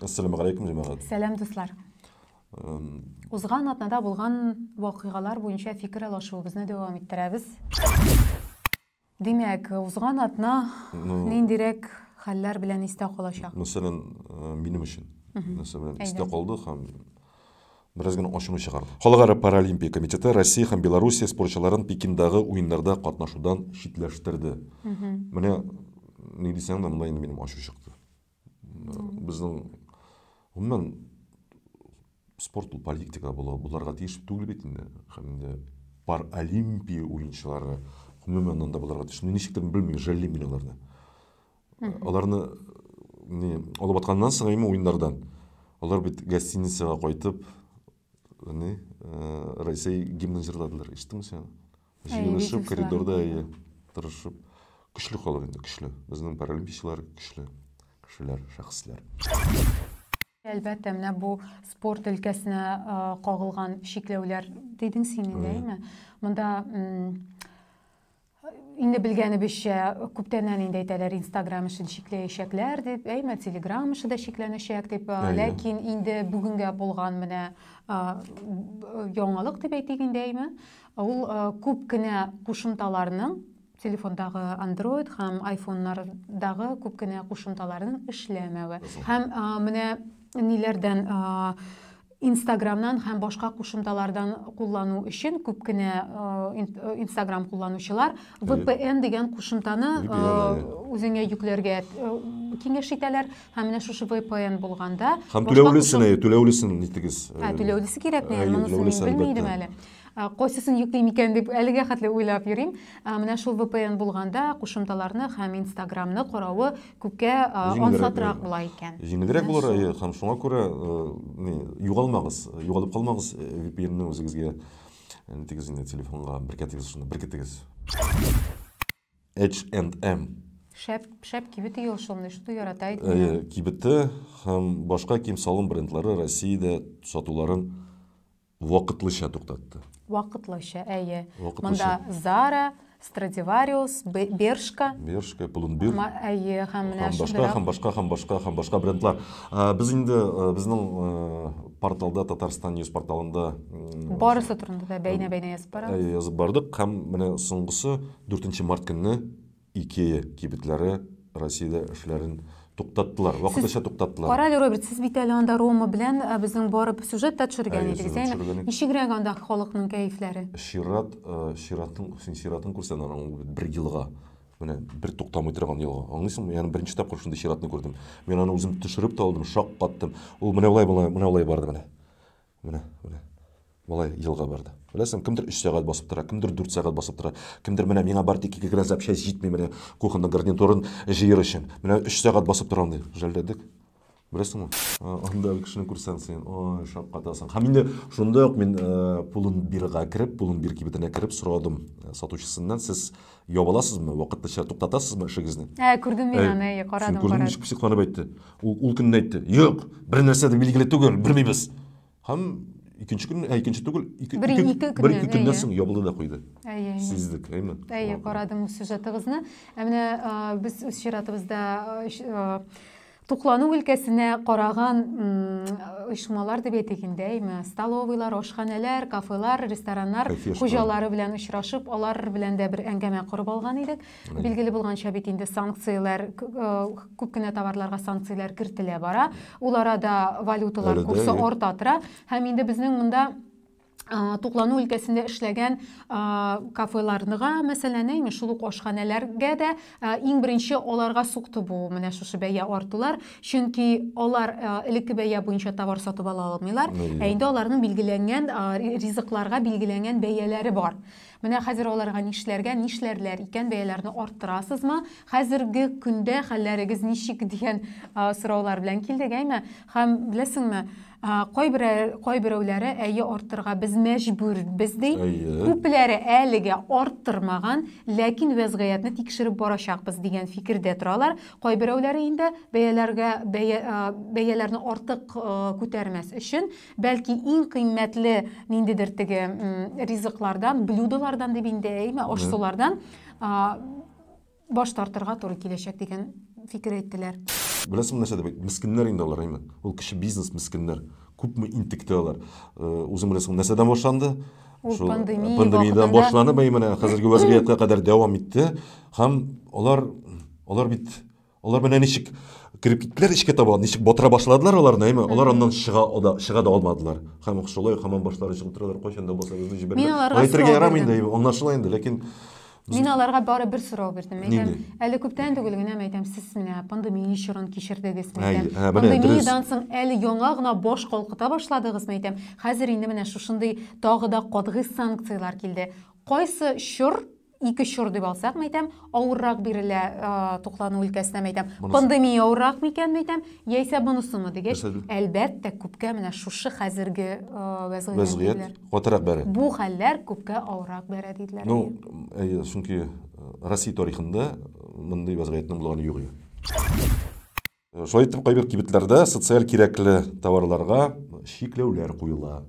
Әссәламегаләйкүм, җәмәгать. Сәлам, дуслар. Узган атнада булган вакыйгалар буенча фикер алышуыбызны дәвам иттерәбез. Димәк, узган атна Ну, ниндирәк хәлләр белән истә калачак? Мәсәлән, минем өчен нәрсә белән истә Әйдә. калды һәм бераз генә ачуны чыгарды. Халыкара паралимпия комитеты Россия һәм Белоруссия спортчыларын Пекиндагы уеннарда катнашудан читләштерде. Менә ни дисәң дә, монда инде минем ачу чыкты. Безнең гомумән спорт ул политика була, буларга тиеш түгел бит инде. Һәм инде паралимпия уенчылары гомумән анда буларга тиеш. Мин ничектер белмим, жәллим мин аларны. Аларны не алып атканнан соң әйме уеннардан. Алар бит гостиницага кайтып, не, Россия гимнын җырладылар. Ишеттеңме син? Җыелышып коридорда, әйе, тырышып. Көчле халык инде, көчле. Безнең паралимпиячеләр көчле кешеләр, шәхесләр. Әлбәттә, менә бу спорт өлкәсенә кагылган чикләүләр дидең син инде, әйеме? Монда инде белгәнебезчә, күптәннән инде әйтәләр, Инстаграм эшен чикләячәкләр дип, әйме, Телеграм эше дә чикләнәчәк дип. Ләкин инде бүгенгә булган менә яңалык дип әйтик инде, әйме, Ул күп кенә кушымталарның, телефондагы Android һәм iPhone-нардагы күп кенә кушымталарның эшләмәве. Һәм менә ниләрдән Инстаграмнан һәм башка кушымталардан куллану өчен күп кенә Инстаграм кулланучылар VPN дигән кушымтаны үзеңә йөкләргә киңәш итәләр. Һәм менә шушы VPN булганда Һәм түләүлесен, түләүлесен нитегез. Ә, түләүлесе кирәкме? Монысын мин белми идем әле. Кайсысын йөклим икән дип әлегә хәтле уйлап йөрим. Менә шул VPN булганда кушымталарны һәм Инстаграмны каравы күпкә ансатрак була икән. Җиңелрәк булыр, әйе, һәм шуңа күрә ни, югалмагыз, югалып калмагыз, VPN-ны үзегезгә нитегез инде, телефонга беркетегез шуны, беркетегез. H&M. Шәп, шәп кибет ел шул, что ярата идем. Әйе, кибете һәм башка кием-салым брендлары Россиядә сатуларын Вакытлыча туктатты. Вакытлыча, әйе. Вакытлыча. Монда Zara, Stradivarius, Bershka. Bershka, Pull&Bear. Әйе, һәм менә Һәм башка, һәм башка, һәм башка, һәм башка брендлар. Без инде безнең порталда, Татарстан News порталында барысы турында да бәйнә-бәйнә язып барабыз. Әйе, язып бардык. Һәм менә соңгысы 4 март көнне Икея кибетләре Россиядә эшләрен туктаттылар, вакытлыча туктаттылар. Карале, Роберт, сез бит әле анда Рома белән э, безнең барып сюжет та төшергән Әйе, идегез, сюжет әйеме? төшергән идек. Ничегрәк анда халыкның кәефләре? Чират, э, чиратың, син чиратын күрсәң, аның ул бит бер елга. Менә бер туктамый торган елга. Аңлыйсыңмы? Ягъни беренче тапкыр шундый чиратны күрдем. Мин аны үзем төшереп тә алдым, шаккаттым. Ул менә болай, болай, менә болай барды менә. Менә, менә. Болай елга барды. Беләсең, кемдер 3 сәгать басып тора, кемдер 4 сәгать басып тора, кемдер менә миңа бар тик ике генә запчасть җитми менә кухонный гарнитурын җыер өчен. Менә 3 сәгать басып торам ди. Жәлләдек. Беләсеңме? Анда кешене күрсәң син, ой, шаккатасың. Һәм инде шунда ук мин Пулынбирга кереп, Пулынбир кибетенә кереп сорадым сатучысыннан, сез ябаласызмы, вакытлыча туктатасызмы эшегезне? Ә, күрдем мин аны, әйе, карадым, Син күрдең, ничек психланып әйтте. Ул, ул көнне әйтте, юк, бер нәрсә дә билгеле түгел, белмибез. Һәм икенче көн, ә икенче түгел, ике, бер ике, ике бер ике көннән, көннән әйе. соң ябылды да куйды. Әйе, әйе. Сиздек, әйме? Әйе, карадым үз сюжетыгызны. Ә менә без үз чиратыбызда туклану өлкәсенә караган оешмалар дип әйтик инде, әйме? Столовыйлар, ашханәләр, кафелар, рестораннар хуҗалары белән очрашып, алар белән дә бер әңгәмә корып алган идек. Билгеле булганча бит инде санкцияләр, күп кенә товарларга санкцияләр кертелә бара. Ул арада валюталар курсы арта тора. Һәм инде безнең монда туклану өлкәсендә эшләгән кафеларныга, мәсәлән, әйме, шул ук ашханәләргә дә иң беренче аларга сукты бу менә шушы бәя артулар, чөнки алар элекке бәя буенча товар сатып ала алмыйлар, ә инде аларның билгеләнгән ризыкларга билгеләнгән бәяләре бар. Менә хәзер аларга нишләргә, нишләрләр икән, бәяләрне арттырасызмы? Хәзерге көндә хәлләрегез ничек дигән сораулар белән килдек, әйме? Һәм беләсеңме, Кайберәр, кайберәүләре әйе арттырырга без мәҗбүрбез ди. Әйе. Күпләре әлегә арттырмаган, ләкин вәзгыятьне тикшереп барачакбыз дигән фикердә торалар. Кайберәүләре инде бәяләргә бәя, бәяләрне артык күтәрмәс өчен, бәлки иң кыйммәтле ниндидер теге ризыклардан, блюдолардан дип инде, әйме, аш-сулардан баш тартырга туры киләчәк дигән фикер әйттеләр. Беләсеңме нәрсә дип әйт? Мескеннәр инде алар, әйме? Ул кече бизнес мескеннәр. Күпме интекте алар. Үзең беләсең, нәрсәдән башланды? Ул пандемия пандемиядән башланып, әйме, менә хәзерге вәзгыятькә кадәр дәвам итте. Һәм алар алар бит алар менә ничек кереп киттеләр эчкә таба, ничек батыра башладылар аларны, әйме? Алар аннан чыга да, чыга да алмадылар. Һәм шулай һаман башлары чыгып торалар, кайчан да булса безне җибәрерләр. Әйтергә ярамый инде, аңлашыла инде, ләкин Мин аларга бары бер сорау бирдем. Әйтәм, әле күптән түгел генә әйтәм, сез менә пандемия чорын кичердегез, әйтәм. Пандемиядан соң әле яңа гына баш калкыта башладыгыз, әйтәм. Хәзер инде менә шушындый тагы да катгый санкцияләр килде. Кайсы чор, ике чор дип алсак, әйтәм, авыррак бирелә туклану өлкәсенә, әйтәм. Пандемия авыррак микән, әйтәм, яисә бонусымы дигәч, әлбәттә, күпкә менә шушы хәзерге вәзгыять Катырак бәрә. Бу хәлләр күпкә авыррак бәрә, диделәр. Ну, әйе, чөнки Россия тарихында мондый вәзгыятьнең булганы юк иде. Шулай итеп, кайбер кибетләрдә социаль кирәкле товарларга чикләүләр куела.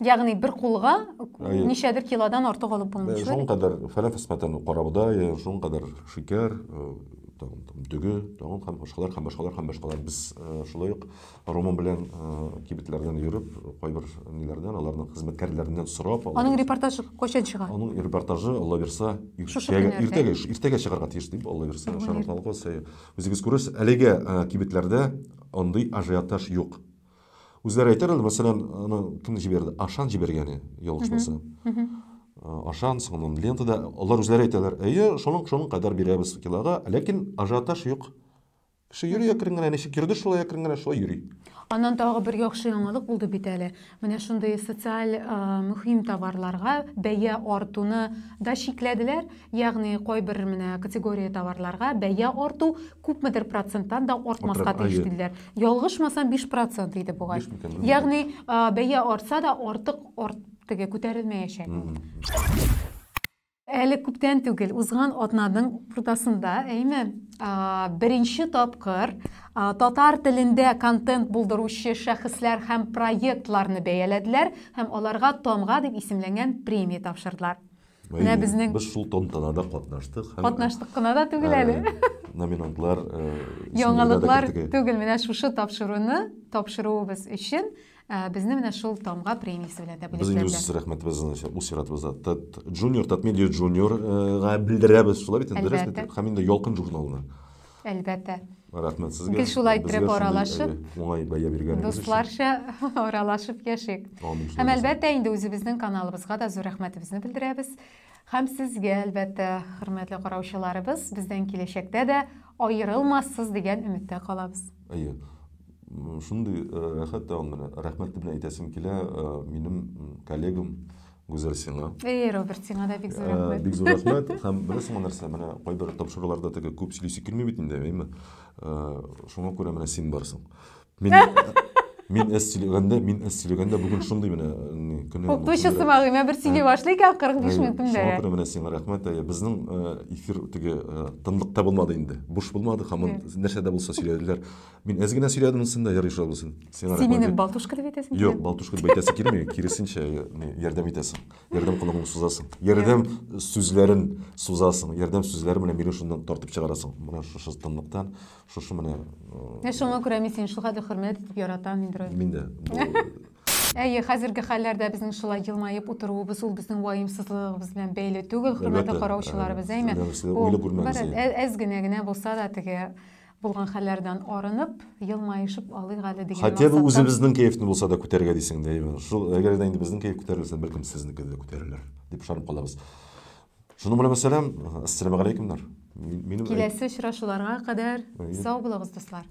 Ягъни бер кулга ничәдер килодан артык алып булмый. Шуның кадәр фәлән фәсмәтән карабодай, шуның кадәр шикәр, тагын дөге, тагын һәм башкалар, һәм башкалар, һәм башкалар. Без шулай ук Роман белән кибетләрдән йөреп, кайбер ниләрдән, аларның хезмәткәрләреннән сорап. Аның репортажы кайчан чыга? Аның репортажы, Алла бирса, иртәгә, иртәгә, иртәгә чыгарга тиеш дип, Алла бирса, ышанып калыгыз. Үзегез күрерсез, әлегә кибетләрдә андый ажиотаж юк. Үзләре әйтер әле, мәсәлән, аны кем җибәрде? Ашан җибәргәне, ялгышмасам. Ашан, соңыннан лентада, алар үзләре әйтәләр, әйе, шуның шуның кадәр бирәбез килога, ләкин ажиотаж юк. Кеше йөри әкрен генә, ничек йөрде шулай әкрен генә шулай йөри. Аннан тагы бер яхшы яңалык булды бит әле. Менә шундый социаль мөһим товарларга бәя артуны да чикләделәр. Ягъни кайбер менә категория товарларга бәя арту күпмедер проценттан да артмаска тиеш диделәр. Ялгышмасам 5 процент иде бугай. Ягъни бәя артса да артык арт теге күтәрелмәячәк. Әле күптән түгел, узган атнаның уртасында, әйме, беренче тапкыр татар телендә контент булдыручы шәхесләр һәм проектларны бәяләделәр һәм аларга Тамга дип исемләнгән премия тапшырдылар. Менә безнең Без шул тантанада катнаштык һәм Катнаштык кына да түгел әле. Номинантлар Яңалыклар түгел, менә шушы тапшыруны тапшыруыбыз өчен Ә, безне менә шул тамга премиясе белән дә Без инде үз рәхмәтебезне үз чиратыбызда Тат Junior, Татмедиа Junior-га белдерәбез, шулай бит инде, дөрес бит? Һәм инде Ялкын журналына. Әлбәттә. Рәхмәт сезгә. Гел шулай иттереп аралашып, уңай бәя биргәнегез өчен. Дусларча аралашып яшик. Һәм әлбәттә инде үзебезнең каналыбызга да зур рәхмәтебезне белдерәбез. Һәм сезгә, әлбәттә, хөрмәтле караучыларыбыз, бездән киләчәктә дә аерылмассыз дигән өметтә калабыз. Әйе. Шундый рәхәт тә менә рәхмәт дип әйтәсем килә, минем коллегам Гүзәл сиңа. Эй, Роберт, сиңа да бик зур рәхмәт. Бик зур рәхмәт. Һәм беләсеңме нәрсә, менә кайбер тапшыруларда теге күп сөйлисе килми бит инде, әйеме? Шуңа күрә менә син барсың. Мин мин әз сөйләгәндә, мин әз сөйләгәндә бүген шундый менә ни көне. Укытучы сымак, менә бер сөйли башлый икән 45 минут Шуңа күрә менә сиңа рәхмәт. Безнең эфир теге тынлыкта булмады инде. Буш булмады һәм нәрсә дә булса сөйләделәр. Мин әз генә сөйләдем монсын да, ярый шулай булсын. Сиңа Син мине балтушка дип әйтәсең Юк, балтушка дип әйтәсе килми, киресенчә, ярдәм итәсең. Ярдәм кулыңны сузасың. Ярдәм сүзләрен сузасың. Ярдәм сүзләре белән мине шуннан тартып чыгарасың. Менә шушы тынлыктан, шушы менә. Менә шуңа күрә мин сине шулхәтле хөрмәт итеп яратам инде. Мин дә. Әйе, хәзерге хәлләрдә безнең шулай елмаеп утыруыбыз ул безнең ваемсызлыгыбыз белән бәйле түгел, хөрмәтле караучыларыбыз, әйме? Уйлап күрмәгез. Әз генә генә булса да теге Булган хәлләрдән арынып, елмаешып алыйк әле дигән Хотя бы үзебезнең кәефне булса да күтәрергә дисең дә, шул әгәр дә инде безнең кәеф күтәрелсә, бәлкем сезнеке дә күтәрелер дип ышанып калабыз. Шуның белән вәссәлам, ассаламу алейкумнар. Минем Киләсе очрашуларга кадәр сау булыгыз, дуслар.